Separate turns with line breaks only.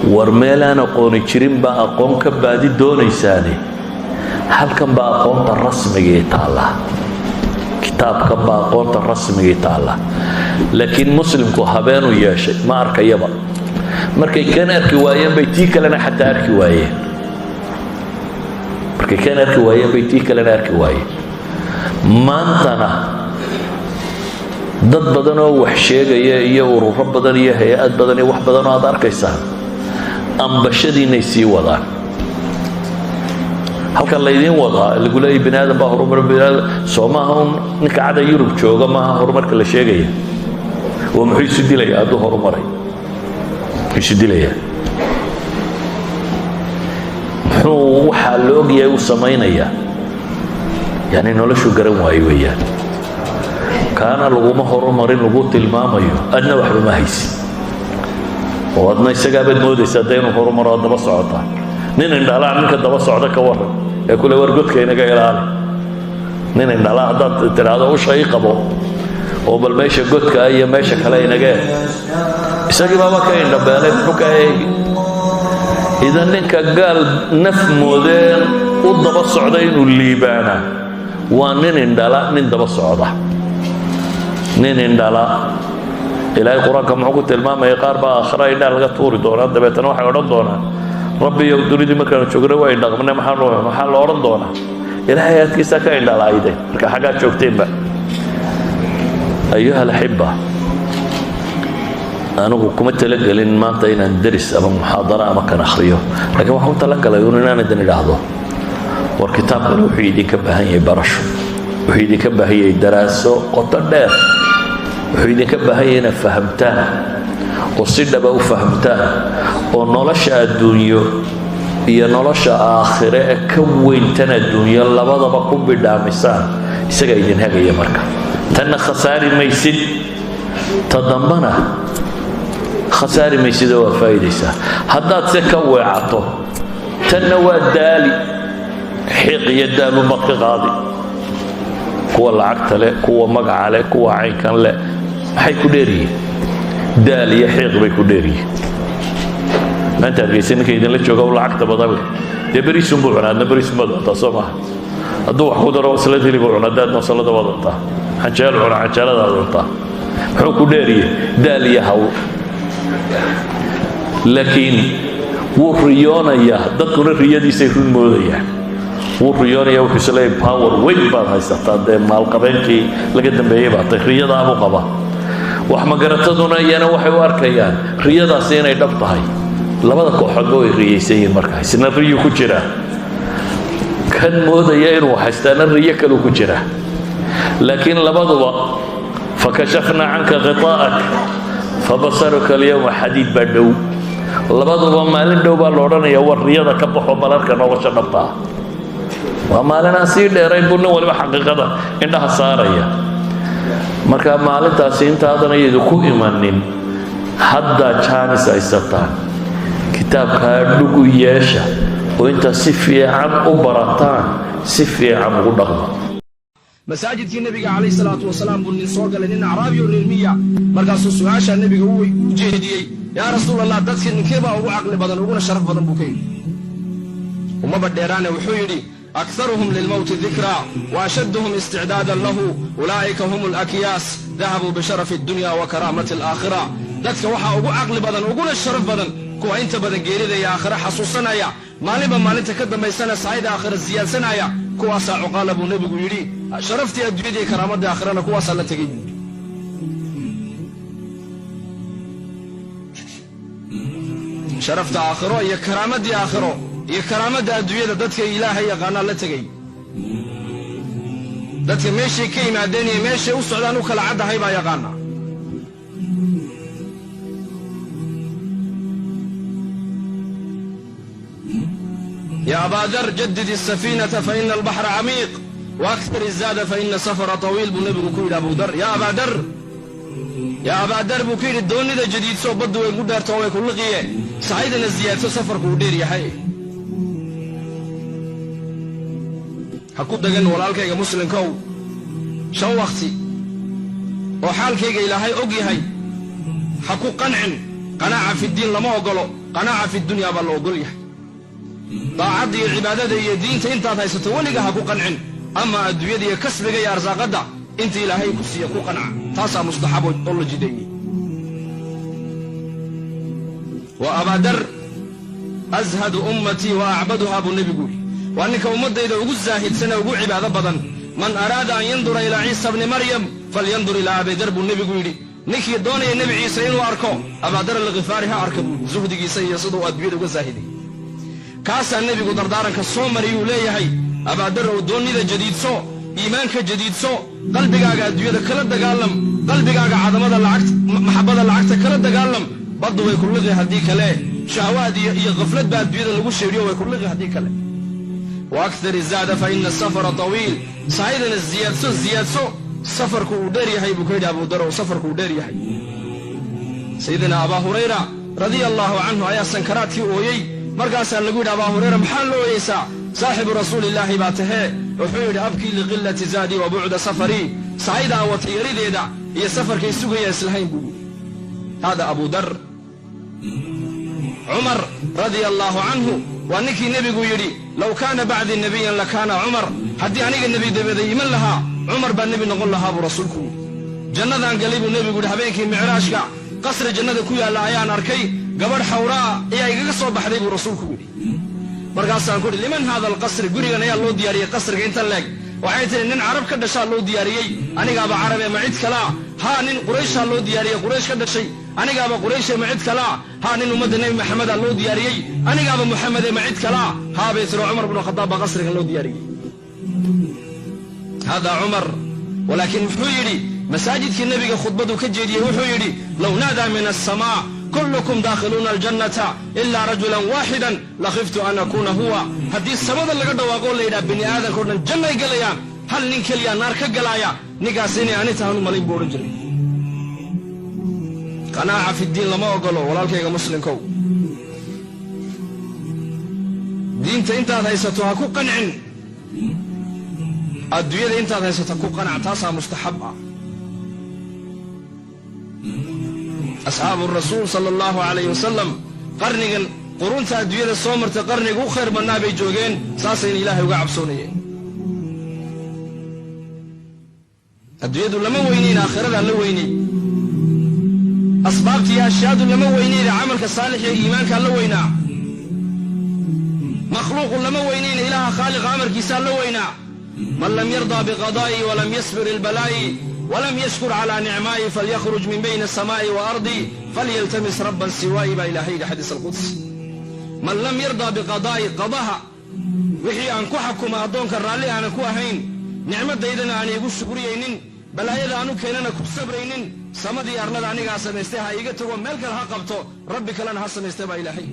War meelaan aqooni jirin baa aqoon ka baadi doonaysaane, halkan baa aqoonta rasmigii taallaa, kitaabkan baa aqoonta rasmigii taalla. Laakiin Muslimku habeenuu yeeshay, ma arkayaba. Markay kan arki waayeen bay tii kalena xataa arki waayeen. Markay kan arki waayeen bay tii kalena arki waayeen. Maantana dad badan oo wax sheegaya iyo ururo badan iyo hay-ad badan iyo wax badan oo aad arkaysaan ambashadiinay sii wadaan. Halkan laydiin wadaa lagu leeyay bini aadam baa horumar, bini aadam soo maaha un ninka cada Yurub jooga maaha horumarka la sheegaya. Oo muxuu isu dilayaa hadduu horumaray? Muxuu isu dilayaa? Muxuu waxaa la ogyahay uu samaynayaa? Yani noloshuu garan waayo weeyaan. Kaana laguma horumarin lagu tilmaamayo, adna waxba ma haysin oo adna isagaabaad moodaysaa dee inuu horumaro aad daba socotaa. Nin indhalaa ninka daba socda ka waran ee kule war godka inaga ilaali? Nin indhalaa haddaad tidhaahdo usha ii qabo oo bal meesha godka iyo meesha kale inaga eeg, isagii baaba ka indhabeelay, muxuu ka eegi? Idan ninka gaal naf moodeen u daba socda inuu liibaanaa waa nin indhala nin daba socda. Nin indhala Ilaahay Qur-aanka muxuu ku tilmaamaya? Qaar baa aakhira indhaha laga tuuri doonaa, dabeetana waxay odhan doonaan: "Rabbiyow, dunidii markaanu joogna waa indhaqmne." Maxaa la odhan doonaa? Ilaahay adkiisa ka indhalaayday marka xaggaad joogteenba. أيها الأحبة, anigu kuma talagelin maanta inaan deris ama muxaadaro ama kan akhriyo, laakiin waxaan u talagalay un inaan idin idhaahdo: war kitaabkani wuxuu idinka baahan yahay barasho, wuxuu idinka baahan yahay daraaso qoto dheer, wuxuu idinka baahan yahay inaad fahamtaan oo si dhaba u fahamtaan oo nolosha adduunyo iyo nolosha aakhire ee ka weyntan adduunyo labadaba ku bidhaamisaan. Isagaa idin hagaya. Marka tanna khasaari maysid, ta dambana khasaari maysidoo waa faa'idaysaa. Haddaad se ka weecato, tanna waa daali, xiiq iyo daalunbaad ka qaadi. Kuwa lacagta leh, kuwa magaca leh, kuwa caynkan leh, maxay ku dheeryihiin? Daal iyo xiiq bay ku dheeryihiin. Maanta Hargeysa ninka idinla jooga u lacagta badan leh dee beriisunbuu cunaa, adna beriisunbaad cuntaa, soo maaha? Hadduu wax ku daro waslad hilibuu cunaa, daadna waslada waad cuntaa. Canjeel cuna, canjeeladaad cuntaa. Muxuu ku dheeriyey? Daal iyo hawl. Laakiin wuu riyoonayaa, dadkuna riyadiisay run moodayaan. Wuu riyoonaya, wuxuu isleeyahay power weyn baad haysataa, dee maalqabeenkii laga dambeeyey baa tay. Riyadaabuu qabaa. Wax magarataduna iyana waxay u arkayaan riyadaasi inay dhab tahay. Labada kooxoodba way riyaysan yihiin. Marka isna riyu ku jiraa, kan moodaya inuu haystaana riyo kaluu ku jiraa. Laakiin labaduba فكشفنا عنك غطاءك فبصرك اليوم حديد baa dhow. Labaduba maalin dhow baa la odhanaya: war riyada ka baxo, balarka nolosha dhabta ah. Waa maalin aan sii dheerayn buu nin waliba xaqiiqada indhaha saaraya. Marka maalintaasi intaadan iyadu ku imanin, haddaa jaanis haysataan. Kitaabkaa dhugu yeesha oo intaad si fiican u barataan, si fiican ugu dhaqma.
Masaajidkii Nebiga calayhi salaatu wasalaam buu nin soo galay, nin Acraabi oo reer miya. Markaasuu su-aashaa Nebiga u jeediyey: "Yaa Rasuulallah, dadkii ninkee baa ugu caqli badan uguna sharaf badan?" buu ka yidhi. Umaba dheeraane, wuxuu yidhi: أكثرهم للموت ذكرا وأشدهم استعدادا له أولئك هم الأكياس ذهبوا بشرف الدنيا وكرامة الآخرة. Dadka waxaa ugu caqli badan uguna sharaf badan kuwa inta badan geerida iyo aakhira xasuusanaya, maalinba maalinta ka dambaysana sahayda aakhira siyaadsanaya. Kuwaasaa cuqaala, buu Nebigu yidhi. Sharaftii adduunyada iyo karaamadii aakhirana kuwaasaa la tegey, buu yidhi. Sharafta aakhiro iyo karaamadii aakhiro iyo karaamadda adduunyada dadka Ilaahay yaqaanaa la tegey. Dadka meeshay ka yimaadeen iyo meeshay u socdaan u kala caddahay baa yaqaana. يا أبا ذر، جدد السفينة فإن البحر عميق وأكثر الزاد فإن السفر طويل, buu Nebigu ku yidhi Abu Dar. يا أبا ذر, يا أبا ذر, buu ku yidhi, doonida jadiidso, baddu way ku dheerto, way ku liqiye, sahaydana ziyaadso, safarku uu dheer yahay. Ha ku dagan, walaalkayga Muslimkow, shan wakhti oo xaalkayga Ilaahay og yahay. Ha ku qancin. Qanaaca fidiin lama ogolo. Qanaaca fi dunya baa la ogol yahay. Daacadda iyo cibaadada iyo diinta intaad haysato weliga ha ku qancin, ama adduunyada iyo kasbiga iyo arsaaqadda inta Ilaahay ku siiya ku qanca, taasaa mustaxab oo la jideeyey. Wa Abaadar ashadu ummatii wa acbaduhaa buu nebigu yidhi, waa ninka ummaddayda ugu zaahidsan ee ugu cibaado badan. Man araada an yandura ilaa Ciisa bni Maryam falyandur ilaa Abidar buu nebigu yidhi. Ninkii doonaya Nebi Ciise inuu arko, Abaadar Alkhifaari ha arka buu yidhi, zuhdigiisa iyo siduu adduunyada uga zaahiday. Kaasaa nebigu dardaaranka soo mariyuu leeyahay: Abaadar ow, doonnida jadiidso, iimaanka jadiidso, qalbigaaga adduunyada kala dagaalam, qalbigaaga cadamada lacagta, maxabada lacagta kala dagaalam. Baddu way ku liqi haddii kale, shahwaad iyo khaflad baa adduunyada lagu sheedhiyo, way ku liqi haddii kale. Wa akthir izaada fa ina asafara tawiil, sahaydana ziyaadso, ziyaadso, safarku uu dheer yahay buu ka yidhi Abudarow, safarku uu dheer yahay. Sayidina Abaa Hurayra radia allaahu canhu ayaa sankaraadkii ooyey. Markaasaa lagu yidhi: Abaa Hurayra, maxaa la ooyeysaa? Saaxibu rasuulillaahi baa tahee. Wuxuu yidhi: abkii liqillati zaadii wa bucda safarii, sahayda aan wata yarideeda iyo safarkay sugaya islahayn buu yidhi. Hada Abu Dar. Cumar radia allaahu canhu waa ninkii nebigu yidhi: low kaana bacdii nebiyan lakaana Cumar, haddii aniga nebi dabaday iman lahaa, Cumar baa nebi noqon lahaa buu rasuulku yidhi. Jannadaan galay buu nebigu yidhi habeenkii micraashka, qasri jannada ku yaalla ayaan arkay, gabadh xawraa ayaa igaga soo baxday buu rasuulku yidhi. Markaasaan ku idhi: liman haada alqasri? Gurigan ayaa loo diyaariyey, qasriga inta leeg? Waxay tihi: nin Carab ka dhashaa loo diyaariyey. Anigaaba Carabee, ma cid kalaa? Haa, nin Qurayshaa loo diyaariyey, Quraysh ka dhashay. Anigaaba Qurayshee, ma cid kalaa? Haa, nin ummadda Nebi Maxamedaa loo diyaariyey. Anigaaba Muxamedee, ma cid kalaa? Haa bay tiri, Cumar bnu Khadaab baa qasrigan loo diyaariyey. Hada Cumar. Walaakiin muxuu yidhi masaajidkii nebiga khudbaduu ka jeediyey? Wuxuu yidhi: low naadaa min alsamaa kullukum daakhiluuna aljannata ilaa rajulan waaxidan lakhiftu an akuuna huwa. Haddii samada laga dhawaaqoo la yidhaha bini aadamka o dhan jannay galayaan, hal nin keliyaa naar ka galaaya, ninkaas inay ani tahan u malayn buu odhan jiray. Qanaaca fi ddiin lama ogolo, walaalkayga muslimkow. Diinta intaad haysato ha ku qancin, adduunyada intaad haysato ku qanac, taasaa mustaxab ah. Asxaabu rasuul sala allahu alayh wasalam qarnigan qurunta adduunyada soo martay qarniga u khayr badnaa bay joogeen, saasayna Ilaahay uga cabsoonayeen. Adduunyadu lama weynayn, aakhiradaa la weynay. Asbaabta iyo ashyaadu lama weynayna, camalka saalix iyo iimaankaa la weynaa. Makhluuqu lama weynayna, Ilaaha khaaliqa amarkiisaa la weynaa. Man lam yardaa biqadaa'i walam yasbir ilbalaa'i walam yashkur calaa nicmaa'i falyakhruj min bayni asamaa'i wa ardi falyaltamis rabban siwaa'i baa Ilahay yidhi, xadiis alqudsi. Man lam yardaa biqadaa'i, qadaha wixii aan ku xakuma addoonka raalli aanan ku ahayn, nicmadaydana aan iigu shukriyaynin, balaayada aanu keenana ku sabraynin, samadii arlada anigaa samaystay ha iiga tago, meel kale ha qabto, rabbi kalena ha samaystay baa Ilaahay.